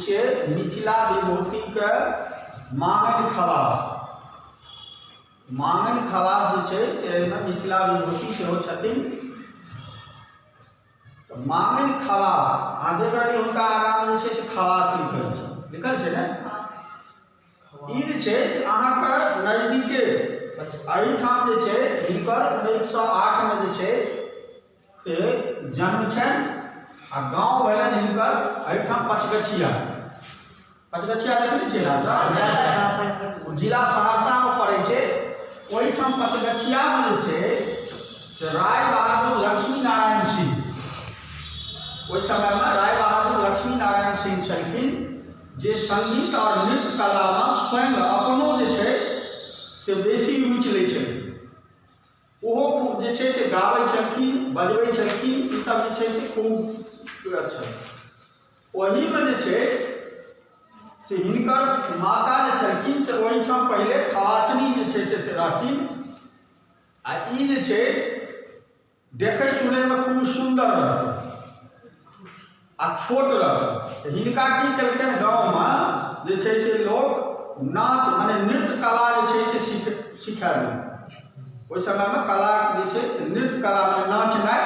छियै मिथिला विभूतिके मांगनि खवास। मांगनि खवास जे छै से एहिमे मिथिला विभूति सेहो छथिन। तऽ मांगनि खवास अहाँ देख रहलियै, हुनका आगाँमे जे छै से खवास लिखल छै, लिखल छै ने? ई जे छै से अहाँके नजदीके एहिठाम जे छै हिनकर 1908मे जे छै से जन्म छनि आ गाँव भेलनि हिनकर एहिठाम पचगछिया। पचगछिया देखने छियै ने? जिला सहरसामे पड़ै छै। ओहिठाम पचगछियामे जे छै से राय बहादुर लक्ष्मी नारायण सिंह, ओहि समयमे राय बहादुर लक्ष्मी नारायण सिंह छलखिन जे संगीत आओर नृत्य कलामे स्वयं अपनो जे छै से बेसी रुचि लै छलखिन। ओहो खूब जे छै से गाबै छलखिन, बजबै छलखिन, ईसब जे छै से खूब छल। ओहीमे जे छै से हिनकर माता जे छलखिन से ओहिठाम पहिले खवासनी जे छै से रहथिन आ ई जे छै देखै सुनैमे खूब सुन्दर रहथिन आ छोट रहथिन। तऽ हिनका की केलकनि, गाँवमे जे छै से लोक नाच मने नृत्य कला जे छै से सिखा देलकै। ओहि समयमे कला जे छै से नृत्य कला मने नाचनाइ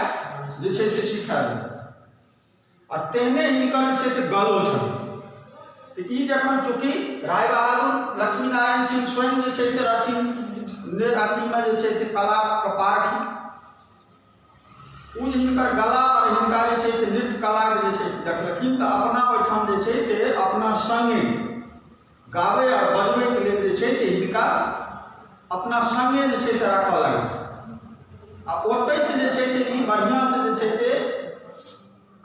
जे छै से सिखा देलकै आ तेहने हिनकर जे छै से गलो छनि। तऽ ई जखन चूँकि राय बहादुर लक्ष्मी नारायण सिंह स्वयं जे छै से रहथिन अथीमे जे छै से कलाके पारखी, ओ जे हिनकर गला आओर हिनका जे छै से नृत्य कलाके जे छै से देखलखिन तऽ अपना ओहिठाम जे छै से अपना सङ्गे गाबै आओर बजबैके लेल जे छै से हिनका अपना सङ्गे जे छै से राखऽ लगलखिन आ ओतहिसँ जे छै से ई बढ़िआँसँ जे छै से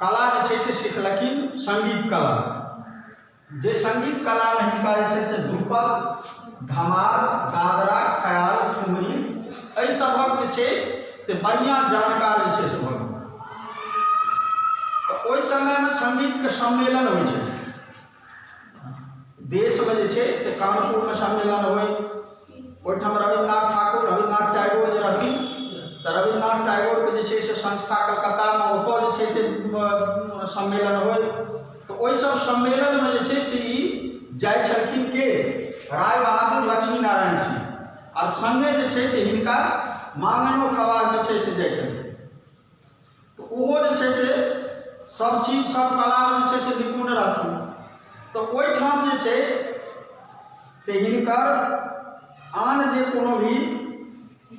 कला जे छै से सिखलखिन, सङ्गीत कला। जे सङ्गीत कलामे हिनका जे छै से ध्रुपद, धमार, दादरा, ख्याल, ठुमरी एहि सभक जे छै से बढ़िआँ जानकार जे छै से भऽ गेल। तऽ ओहि समयमे सङ्गीतके सम्मेलन होइ छै देशमे, जे छै से कानपुरमे सम्मेलन होइ। ओहिठाम रविन्द्रनाथ ठाकुर, रविन्द्रनाथ टैगोर जे रहथिन, तऽ रविन्द्रनाथ टैगोरके जे छै से संस्था कलकत्तामे, ओतऽ जे छै से सम्मेलन होइ। तऽ ओहि सब सम्मेलनमे जे छै से ई जाइ छलखिन के राय बहादुर लक्ष्मी नारायण सिंह आओर सङ्गे जे छै से हिनका मांगनो खवास जे छै से जाइ छलखिन। तऽ ओहो जे छै से सब चीज सब कलामे जे छै से निपुण रहथिन। तऽ ओहिठाम जे छै से हिनकर आन जे कोनो भी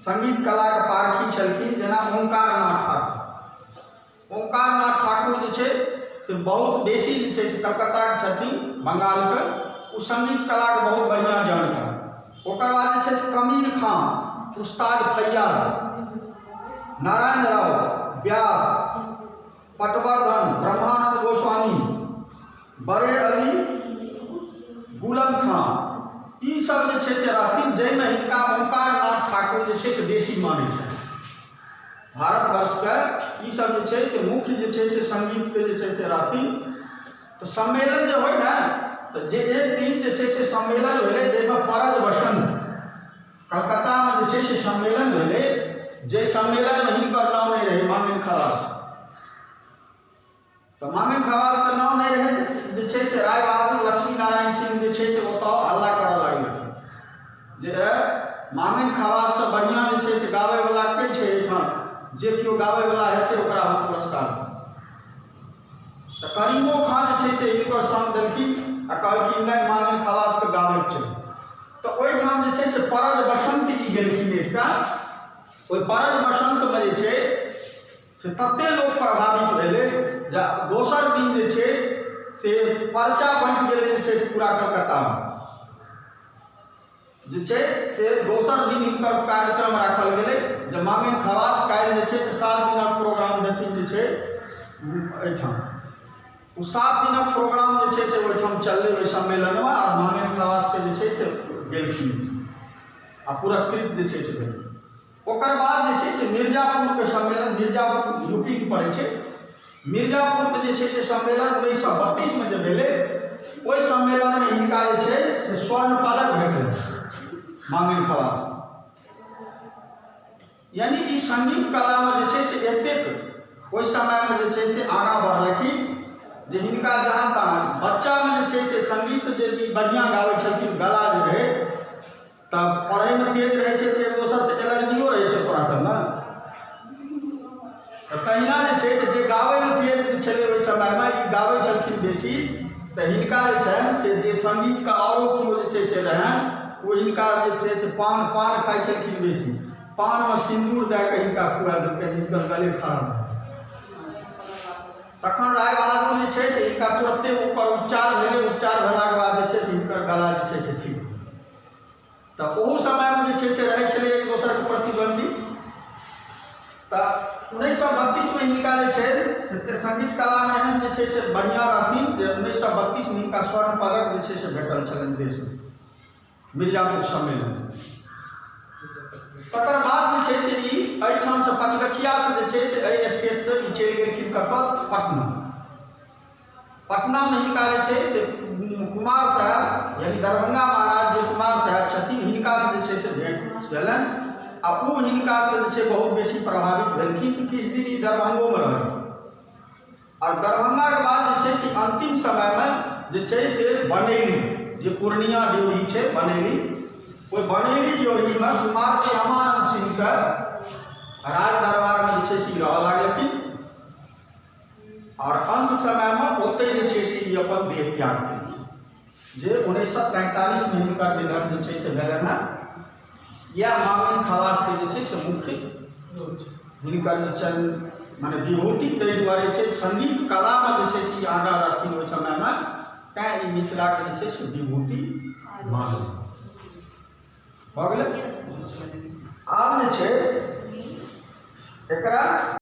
सङ्गीत कलाके पारखी छलखिन, जेना ओंकारनाथ ठाकुर। ओंकारनाथ ठाकुर जे छै से बहुत बेसी जे छै से कलकत्ताके छथिन, बंगालके, ओ सङ्गीत कलाके बहुत बढ़िआँ जानकार। ओकर बाद जे छै से कबीर खाँ, उस्ताद फैयाज, नारायण राव व्यास, पटवर्धन, ब्रह्मानंद गोस्वामी, बड़े अली, गुलम खाँ, ई सब जे छै से रहथिन, जाहिमे हिनका ओंकारनाथ ठाकुर जे छै से बेसी मानै छथिन। भारतवर्षके ई सब जे छै से मुख्य जे छै से सङ्गीतके जे छै से रहथिन। तऽ सम्मेलन जे होइ ने, तऽ जे एक दिन जे छै से सम्मेलन भेलै, जाहिमे परज बसंत कलकत्तामे जे छै से सम्मेलन भेलै, जाहि सम्मेलनमे हिनकर नाम नहि रहै मांगनि खवास। तऽ मांगनि खवासके नाम नहि रहै, जे छै से राय बहादुर लक्ष्मी नारायण सिंह जे छै से ओतऽ हल्ला करऽ लगलखिन जे मांगनि खवाससँ बढ़िआँ जे छै से गाबैवला के छै एहिठाम? जे केओ गाबैवला हेतै ओकरा हम पुरस्कार देबै। तऽ करीमो खाँ जे छै से हिनकर संग देलखिन आ कहलखिन नहि, मांगनि खवासके गाबैके छै। तऽ ओहिठाम जे छै से परज बसंत जी गेलखिन एकटा। ओहि परज बसंतमे जे छै से तते लोक प्रभावित भेलै जे दोसर दिन जे छै से पर्चा बँटि गेलै जे छै से पूरा कलकत्तामे जे छै से दोसर दिन हिनकर कार्यक्रम राखल गेलै जे मांगनि खवास काल्हि जे छै से 7 दिनक प्रोग्राम देथिन जे छै एहिठाम। ओ 7 दिनक प्रोग्राम जे छै से ओहिठाम चललै ओहि सम्मेलनमे आ मांगनि खवासके जे छै से गेलखिन आ पुरस्कृत जे छै से भेलै। ओकर बाद जे छै से मिर्जापुरके सम्मेलन, मिर्जापुर यूपीमे पड़ै छै, मिर्जापुरके जे छै से सम्मेलन 1932मे जे भेलै, ओहि सम्मेलनमे हिनका जे छै से स्वर्ण पदक भेटलै मांगनि खवास। यानी ई सङ्गीत कलामे जे छै से एतेक ओहि समयमे जे छै से आगाँ बढ़लखिन जे हिनका जहाँ तहाँ बच्चामे जे संगीत जे ई बढ़िआँ गाबै छलखिन, गला जे रहै, तऽ पढ़ैमे तेज रहै छै तऽ एक दोसरसँ एलर्जियो रहै छै तोरा सबमे। तऽ तहिना जे छै से जे गाबैमे तेज छलै ओहि समयमे, ई गाबै छलखिन बेसी, तऽ हिनका जे छनि से जे संगीतके आओरो केओ जे छै से रहनि, ओ हिनका जे छै से पान पान खाइ छलखिन बेसी, पानमे सिन्दूर दए कऽ हिनका खुआ देलकनि, हिनकर गले खराब भऽ गेल। तखन राय बहादुर जे छै से हिनका तुरत्ते ओकर उपचार भेलै। उपचार भेलाके बाद जे छै से हिनकर गला जे छै से ठीक भेलै। तऽ ओहू समयमे जे छै से रहै छलै एक दोसरके प्रतिद्वंदी। तऽ 1932मे हिनका जे छै से संगीत कलामे एहन जे छै से बढ़िआँ रहथिन जे 1932मे हिनका स्वर्ण पदक जे छै से भेटल छलनि देशमे मिर्जापुर सम्मेलन। तकर बाद जे छै से ई एहिठामसँ पचगछियासँ जे छै से एहि स्टेटसँ ई चलि गेलखिन कतऽ? पटना। पटनामे हिनका जे छै से कुमार साहेब, यानी दरभंगा महाराज जे कुमार साहेब छथिन, हिनकासँ जे छै से भेंट भेलनि आ ओ हिनकासँ जे छै बहुत बेसी प्रभावित भेलखिन। तऽ किछु दिन ई दरभंगोमे रहलखिन आओर दरभंगाके बाद जे छै से अन्तिम समयमे जे छै से बनैली, जे पूर्णिया ड्योढ़ी छै बनैली, ओहि बनैली ड्योढ़ीमे कुमार श्यामानंद सिंहके राज दरबारमे जे छै से ई रहऽ लागलखिन आओर अन्त समयमे ओतहि जे छै से ई अपन देह त्याग केलखिन, जे 1943मे हिनकर निधन जे छै से भेलनि हेँ। इएह मांगलिक खवासके जे छै से मुख्य हिनकर जे छनि मने विभूति। ताहि दुआरे छै संगीत कलामे जे छै से ई आगाँ रहथिन ओहि समयमे, तैँ ई मिथिलाके जे छै से विभूति मानल भऽ गेलै। आब जे छै एकरा